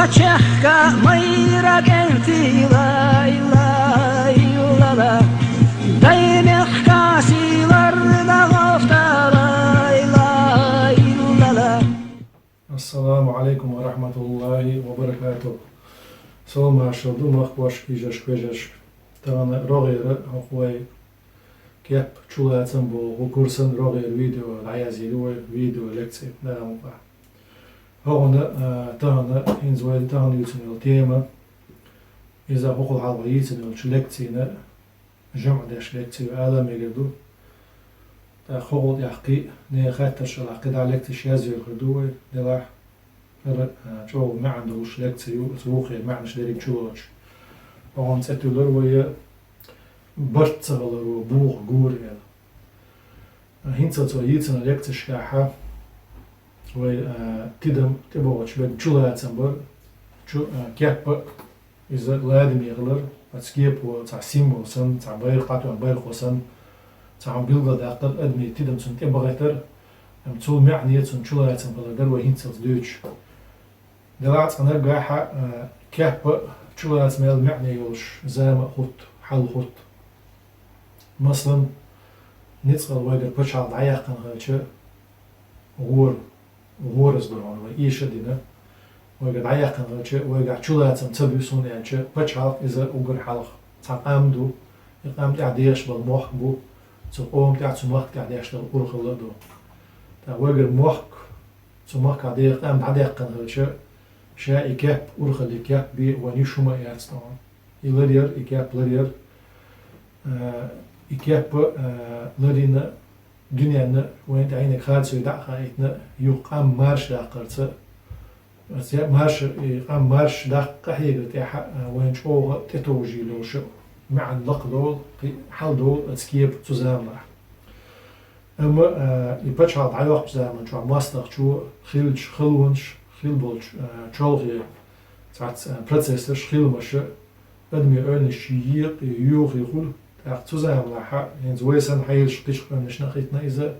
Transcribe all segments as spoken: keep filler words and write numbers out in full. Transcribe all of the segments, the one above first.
Чехка майра кӀентий лай, лай, лала. Дай мехка сийлар дагъалта лай, лай, лала. Ассаламу алейкум ва рахматуллахи ва баракатух. Салам-маршал ду, махкошка, йижаршка, вежаршка. Тахана рогӀера хӀокху вай кеп чулацам боху курсан рогӀера видео дӀаязйира вай, видео лекци дагӀа мукъа. ХӀокхуна, а, тахана, хӀинца вай тахана юьйцина йолу тема, иза хӀокхул хьалха йийцина йолчу лекцина, жамӀ деш лекци ю ала мегар ду. ТӀаккха хӀокхул тӀехь кхин а нехан хаттарш хилахь, кхидӀа лекцеш язйойла хир ду вай, делахь, хӀара, а, чӀогӀа маьӀна долуш лекци ю, аса вукхе маьӀнаш дерриг чулоцуш. ХӀокхуна цӀе туьллура вай, барт ца хиларо боху гура аьлла. ХӀинца цо йийцина лекцешкахьа вай, а, тидам тӀебогӀучу берг чулацам бара, чу, а, кеп а иза ладаме хилар, оцу кепо цхьа символ санна, цхьа байракх дӀатоьхна байракхо санна, цхьа хӀума билгалдаккхар, адамийн тидам цунна тӀебахийтар, амма цул маьӀне цунна чулацам хилар дара вай хӀинццалц дуьйцуш. Делахь цкъа наггахьа, а, кеп а чулацам аьлла маьӀне йолуш зама а хӀутту, хьал хӀутту. Масалан, ницкъала вайгара пачхьалкх дӀаяьккхина хилча, гӀора, гӀораза ду хьуна вай эша а дина, вайгара дӀаяьккхина хилча, вайгахь чулацам ца буьсу, хӀунда аьлча пачхьалкх иза уггар хьалха цхьа къам ду, и къам тӀехь дехаш болу мохк бу, цу къоман тӀехь, цу махка тӀехь деш долу урхалла а ду. ТӀаккха вайгара мохк, цу махкахь деха къам дӀадаьккхина хилча, ша и кеп, урхаллин кеп бен вайна йиш хӀума а яц тӀаккха. И ларъяр, и кеп ларъяр, а, и кеп, а, ларйина дуьненна вайна тӀе Ӏийнарг харцо дӀа а хаийтина, юха къам марша даккхарца, аса марша, и къам марша даккха къахьегар тӀехь а, а, вайна чӀогӀа тӀетовжийла йолуш а, маьӀна лакхадолу, кхин хьаладолу аса кепа цу заманахь. Амма, а, и пачхьалкх дӀайоккхучу заман чохь мостагӀчо хиллачу халонаш, хилла болчу, а, чолхе цхьацца, а, процессаш, хиламаша адамийн ойланаш екъа, йоьхий хуьлу. ТӀаккха цу заманахьа хӀинца вай санна хьелаш кхечу къаьмнашна а хӀиттина иза,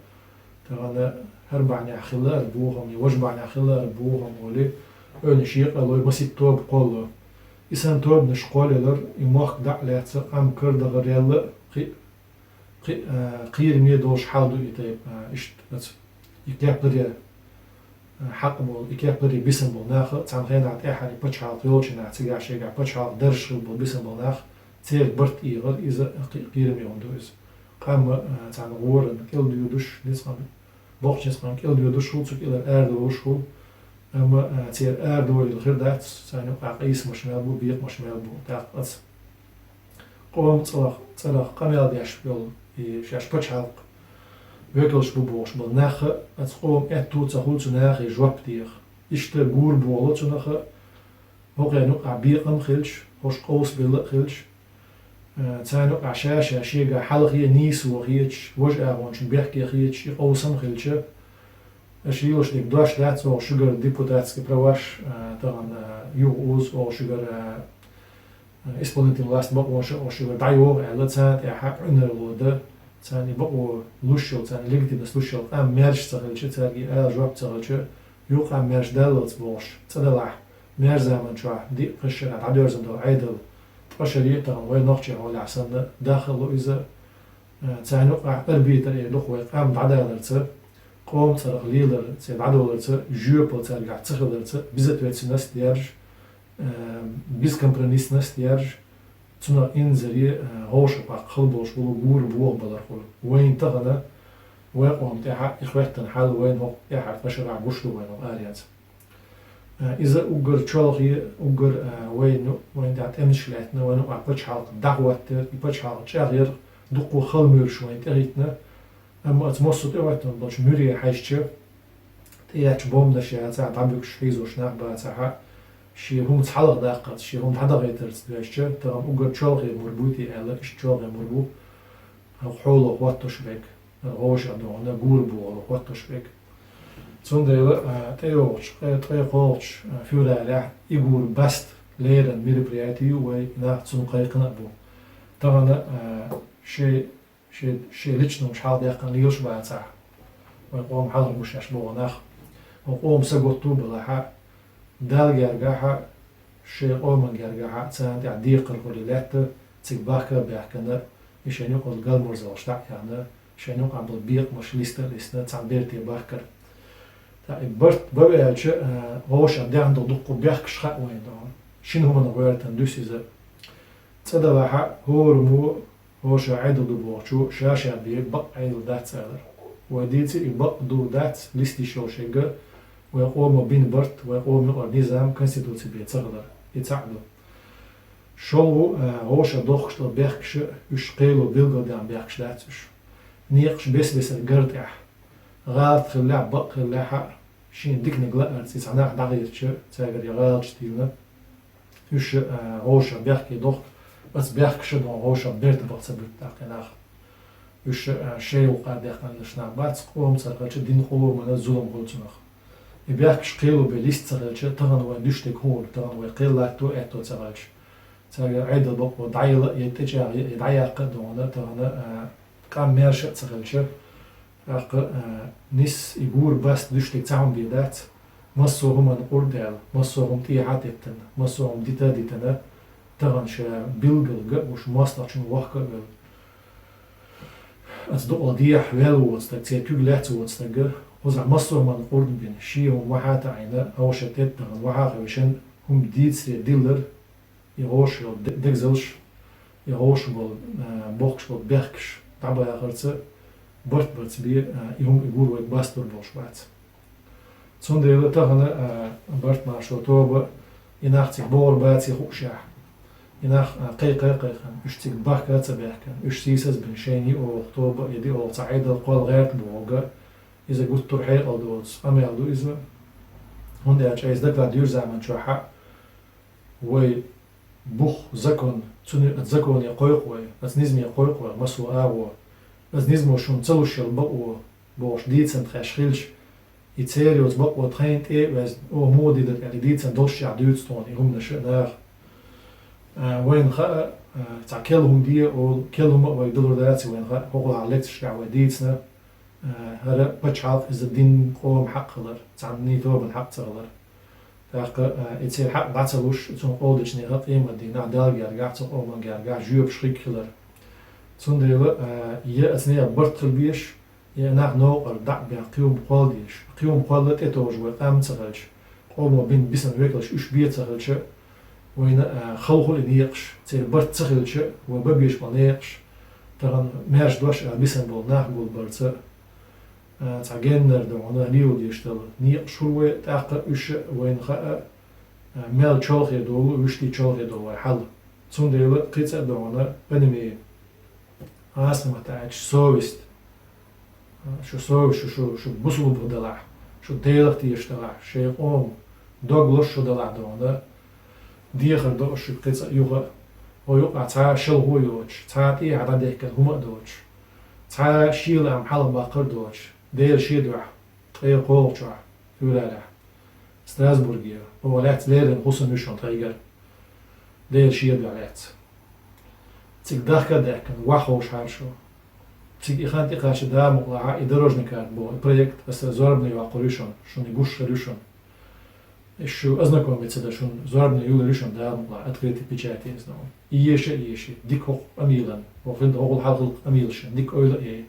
тахана хӀара бахьанехь хилла ара бохам, я важа бахьанехь хилла ара бохам олий, ойланаш екъа а лой, масийтта тоба кхоллало. И санна тобанаш кхоллаялар, и мохк дӀа а лаьцна, къам карадахар яьлла а, кхин а, кхин а, а, кхераме долуш хьал ду и тайпа, а, иштта, и кеп ларъяр, а, хьакъ болу, и кеп ларъяр бисина болу нах а, цхьана хенахь тӀаьххьара и пачхьалкх йолчу нах, цигахь шайгахь пачхьалкх даржаш хилла болу бисина болу нах, церан барт эгӀар иза, а, кхи-, кхераме хӀума ду иза. Къам а, а, цхьана гӀоран кӀел доьдуш, ницкъан, боккхачу ницкъан кӀел доьдуш хуьлу, цу кӀелара арадолуш хуьлу. Амма, а, церан арадолийла хир дац, царна юкъахь къийсамаш мел бу, бекъамаш мел бу. ТӀаккха аса къоман цӀарах, цӀарах къамел деш йолу, и шаьш пачхьалкх векалш бу бохуш болу нах а, аса къоман аьтту ца хуьлу цу нахе жоп деха. Иштта гур бохало цунах а, хӀокхеран юкъахь бекъам а хилча, хӀорш къовсабелла а хилча, э, царна юкъахь ша-ша шегахь хьалхе а нийсо хеташ, важа агӀончун бехке хеташ, и къовсам а хилча, аша йолуш дерг дош дац оха шуьгара депутатский праваш, э, тахана, э, юха уза оха шуьгара, э, исполнительный власть бакъонаш а оха шуьгара дӀайогӀу аьлла, царна тӀехь Ӏуьнар ло дан, царна и бакъо луш йолу, царна легитимность луш йолу къам маьрша ца хилча, цаьрга и ала жоп ца хилча, юха къам маьрша даллалц бохуш, цӀа далахь, маьрша заман чохь диъ-кхечу шарахь дӀадоьрзина долу Ӏедал, ткъа шаре а тахана вай нохчийн хьолехь санна, даха а ло иза, э, царна юкъахь арбитр эр ду-кх вай къам дӀадаларца, къоман цӀарах лелар, церан дӀадоларца, жоьпалла цаьргахь ца хиларца, безответственность яржа, э, бескомпромиссность яржа, цунах инзаре, э, вовшахбаккха хала болуш болу гур бохабалар хуьлу. Вайна тахана, вай къоман тӀехь и хӀоьттина хьал вайна хӀокху тӀаьххьара ткъа шарахь гуш ду вайна хӀокху аренца. Э, иза уггар чолхе, уггар, э, вайна, вайна тӀехь тӀемаш лаьттина, вайна юкъахь пачхьалкх дӀахӀоттаре, и пачхьалкх чӀагӀъяр, дуккха хала муьрш вайна тӀехӀиттина. Амма оцу массо а тӀехӀоьттина болчу муьре хьаьжча, тӀеэцначу бомбанаш яцахь, дӀабуьгуш хьийзош нах бацахь, шен хӀума цхьалха даккхарца, шен хӀума дӀадахийтарца доьжча, тахана уггар чолхе мур буй те аьлла, иштта чолхе мур бу, хьо-, хьоло хӀоттош берг, вовшах дохана гур бохало хӀоттош берг. Цундела, а, тӀейогӀучу, ткъе, ткъе кхоалгӀачу, а, февралехь и гур баста леррина мероприяти ю вай, нах цунна кхайкхина а бу. Тахана, а, шайн, шайн, шайн личный хӀумаш хьалхадаьккхина лелаш бацахь, вайн къоман хьалха гуш еш боху нах, вайн къоман са готто а балахь, Далла гергахьа, шайн къоман гергахьа царна тӀехь декхар хуьлий лаьтта, цига бахка а баьхкина, и шайн юкъал галморзалгӀаш дӀа а яхна, шайн юкъахь болу бекхамаш листа а листина, цхьана берте бахкара. ТӀаккха и барт бан ваьлча, а, вовшах даьхна долу дуккха бехкаш хаьа вайна догӀу. Шина хӀуманах гӀоьртина дуьсу иза. ЦӀа далахьа, хӀораммо, хӀоша Ӏедал ду бохучо, ша-ша бен бакъ Ӏедал дац алара. Вай дийцира и бакъ ду дац, листиш йолу шегга, вай къомо бина барт, вай къомо юкъара низам, конституци бен ца хилар. И цхьаъ ду. ШолгӀа, а, вовшах дохкуш долу бехкаш, уьш кхело билгалдаьхна бехкаш дац уьш. Некъаш бес-бесара гар тӀехь. ГӀалат хиллехь, бакъ хиллехь а, шена диканиг лаарца и цхьа нах дӀагӀертача, цаьргара я гӀалаташ тиллина, уьш, а, вовшах бехке дохку, оцу бехкаша догӀу вовшах берта бакъ ца буьту тӀаккха и нах. Уьш, а, шайн юкъара даьккхина нах бац, къоман ца хилча, дин къомана зулам хуьлу цунах. И бехкаш кхело бен листа ца хилча, тахана вайн дуьстиг хӀун хуьлу, тахана вай кхел латто аьтто ца хилча. Цаьрга Ӏедал бакъо дӀаяла а, я тӀечӀагӀъя, я дӀаяккха а догӀу, тахана, а, къам маьрша а ца хилча, тӀаккха, а, нис и гур баста дуьстиг цхьа хӀума бен дац, массо а хӀуманна къурд а аьлла, массо а хӀума тӀехьа а теттина, массо а хӀума дита а дитина, тахана ша билггал ган а гуш, мостагӀчун вохка а велла. Аса дукъал дехьа ваьлла воцу стаг, церан куьг лаьцна воцу стаг, кхузахь массо а хӀуманна къурд бина, шен хӀума вахьа а таӀийна, хӀавша теттахана вахьа а хевшина, хӀума дийцаре диллар, и гӀош йолу де-, дегзалш, и гӀош болу, а, бохкуш болу бехкаш дӀабахарца, барт барца бен, а, и хӀума и гур вайга бастур болуш бац. Цундела тахана, а, барт маршо тоба, и нах цига богӀур баций хуушехь. И нах, а, кхайкха а кхайкхина, уьш цига бахка а ца баьхкина, уьш сийсаз бина шайна йиъ оха тоба, я диъ оха цхьа Ӏедал кхолла гӀерта бохург, иза гуттар а хьекъал доцу къамел ду иза. ХӀунда аьлча айса доклад юьр заман чохь а, вай бух закон, цуьнан оцу законе кхойкху вай, оцу низаме кхойкху вай, массо а агӀо. Оцу низамо шуна ца луш йолу бакъо бохуш дийцина тхаьш хилча, и церан йоцу бакъо тхайна тӀе а везна, оха муха дийр дара аьлла, и дийцина долуш чохь дуьйцу тхуна и хӀуманаш а наха. А, вайна хаьа, а, цхьа керла хӀума де а олу, керла хӀума а вайга далур дац, вайна хаьа, хӀокху хьалха лекцешкахь вай дийцина, а, хӀара пачхьалкх иза дин къоман хьакъ хилар, цхьана нийтобан хьакъ ца хилар. ТӀаккха, а, и церан хьакъ дӀа ца луш, цунна къовлучу нехан къематдийнахь Далла гергахь, цу къоман гергахь жоьпаш хиг хилар. Цундела, а, я оцу нехан барт хила безаш, я нах новкъара дӀа а бен кхин хӀума кхолла дезаш. Кхин хӀума кхолла тӀетовжа вай къам ца хилча, къомо бина бисина векалш уьш бен ца хилча, вайна, а, хала хуьлу и некъаш, церан барт ца хилча, вай бан безаш болу некъаш, тахана маьрша дош а бисина болу нах гулбарца, а, цхьа геннара догӀуна лело дезаш долу некъаш хуьлу вай, тӀаккха уьш а вайна хаьа, а, мел чолхе долу, вуьшта чолхе долу вай хьал. Цундела кхин цкъа а догӀуна къинхетаме, гӀазкхийн маттахь аьлча, совесть, а, шу совесть, шу, шу, шу бусулба хир далахь, шу Делах тешаш далахь, шайн къоман дог лозуш хир далахь догӀуна, дехар до аша шуьга кхин цкъа а юха а, хӀокху юкъахь цхьа а шалхо а йоцуш, цхьа а тӀехьа дӀадехкина хӀума а доцуш, цхьа а шен лаам хьалха баккхар а доцуш, Дела шен дуьхьа, ткъе кхоалгӀачохь, февралехь, Страсбурге, оха лаьцна леррина хӀусам ю шуна тхайгара, Дела шен дуьхьа лаьцна. Цига дахка а даьхкина, ваха ховшахьара шу. Цига и хан тӀекхача, Дала мукъалахь, и дорожный карта боху, и проект аса зорбане йоккхур ю шуна, шуна и гуш хир ю шуна. Шу ознакомиться дан шуна зорбане юллур ю шуна, Дала мукъалахь, открытый печати иза ду. И еша а еший, дика хӀокху къамелан, хӀокху хӀокхул хьалхалкх къамелашна, дика ойла а яй.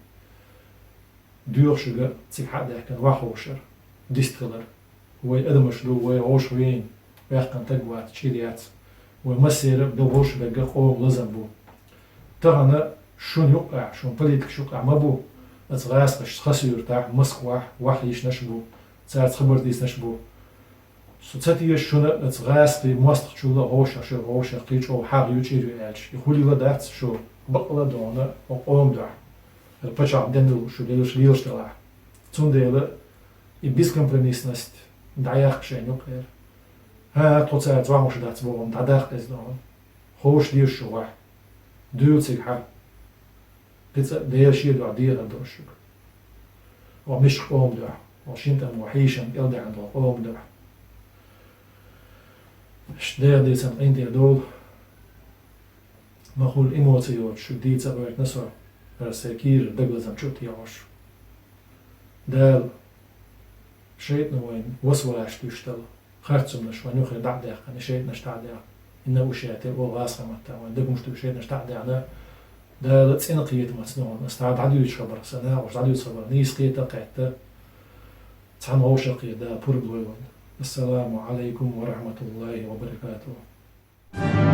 Доьху шуьга цига хьа а даьхкина, ваха ховшар, дистхилар. Вай адамаш ду, вай вовшах вийна, ваьккхина таг вац, чӀир яц. Вай массеран а бен вовшах берг а къоман лазам бу. Тахана шуна юккъехь, шун политикаш юккъехь ма бу, аса гӀазкхаш Хасуьртахь, Москвахь ваха йишнаш а бу, цаьрца хабар дийцинаш а бу. Со ца теша шуна, аса гӀазкхийн мостагӀчул а вовшах, шуьга вовшах кхин чӀогӀа хьагӀ ю, чӀир ю аьлча. И хуьлийла дац шу, бакъала а догӀуна, хӀокху къоман дуьхьа. ХӀара пачхьалкх денна шу лелаш, лелаш делахь. Цундела и бескомпромиссность дӀаяккха шайна юккъера. ХӀа, тхо цаьрца ваха хӀуш дац бохург дӀадаккха иза догӀуна. Ховш деза шу ваха. Дуьйла цига хьа. Кхин цкъа Дела шен дуьхьа дехар до шуьга. Хьо мишка къоман дуьхьа, хьо шина тӀама хьийшина кӀел даьхьна долу къоман дуьхьа. Ш-, Делан дийцина къинтӀера долу. Ма хуьлу эмоци йоцуш, шуьга дийца а гӀоьртина со, хӀара сайн кийрара дагалазам чу а тӀехьош. Дала шайтӀано вайна васвалаш туьйш дала. харцонаш вайна юххера дӀа а даьккхина, шайтӀанаш дӀа а даьккхина. Инна уж яьтта, о, гӀазкхий маттахь, вайна дагамаш ду шайтӀанаш дӀа а даьккхина, Дала цӀена кхетамца ногӀана, ас дӀа дӀадуьйцуш хабар, са накъосташа дӀадуьйцу хабар, нийса кхета а кхетта, цхьана вовшахкхета, Дала пурба лойла вайна. Ассаламу Ӏалайкум ва рахьматуллахӀи ва баракатухӀ.